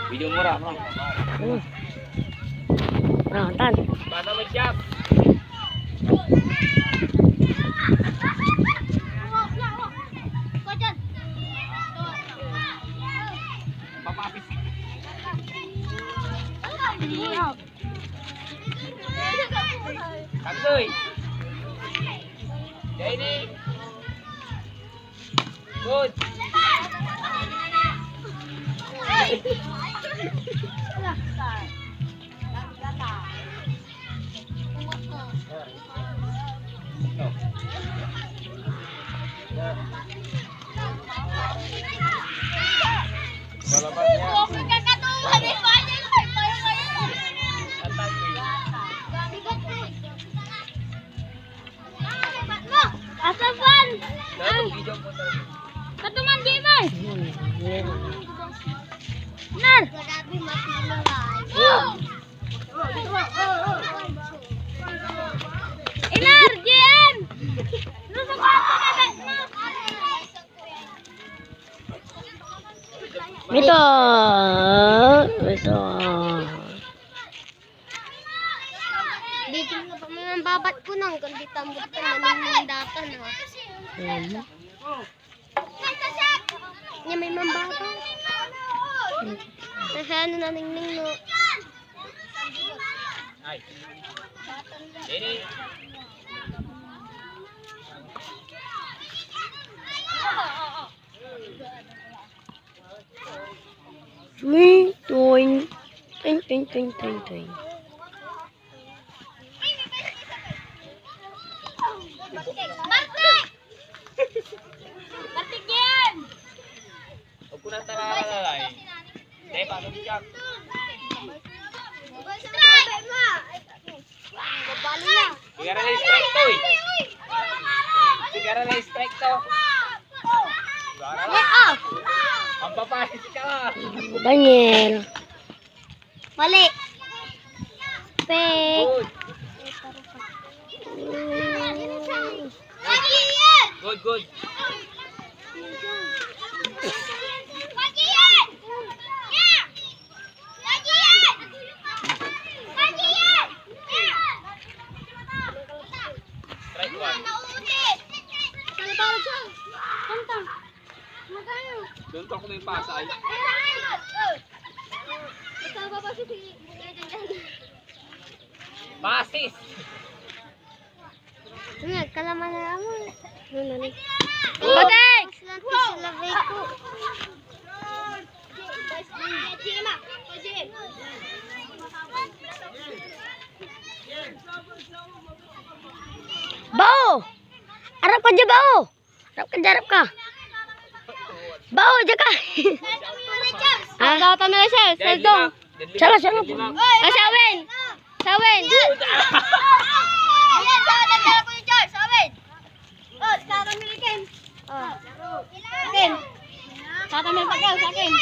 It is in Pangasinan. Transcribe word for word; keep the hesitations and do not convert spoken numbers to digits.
Video mo ra, no? Hmm. Ah, tan. Basa mo, Jack. Papapis. Tagdoy. Jenny. Good. Asa van? Katuman, Jimmy! Nar! Inar, J M! Ano sa kwarto na, bet mo? Ito. Ito. Dito nga pa, may mambabat ko nang, kundi tambok ka, naningning datan, ah. Ayan. Niya may mambabat. Nasa ano, naningning, no? Ay. Dini. Twing, twing. Twing, twing, twing, twing, twing. Bartik! Bartik yan! Huwag ko na talalalay. Hindi, pasok siya. Strike! Sigara na strike to eh. Sigara na strike to. Sigara na. Ang papasok ka. Daniel. Mali. Fake. Good. Good, good. Strike one. Doon ko ako may pasa ay. Pasis! Nga, kalaman na mo. Ano na ni? Putik! Mas lang sa labay ko. Bao! Arap ka dyan, bao! Arap ka dyan, arap ka. Bao, dyan ka. Ah. Gawatan na siya, Seldong. Sala, sala. Ah, si Awen. Si Awen. Ayan, sa atin na po yung charge, Awen. Oh, sa atin na yung Kim. Oh. Kim. Sa atin na yung pagkaw, sa Kim.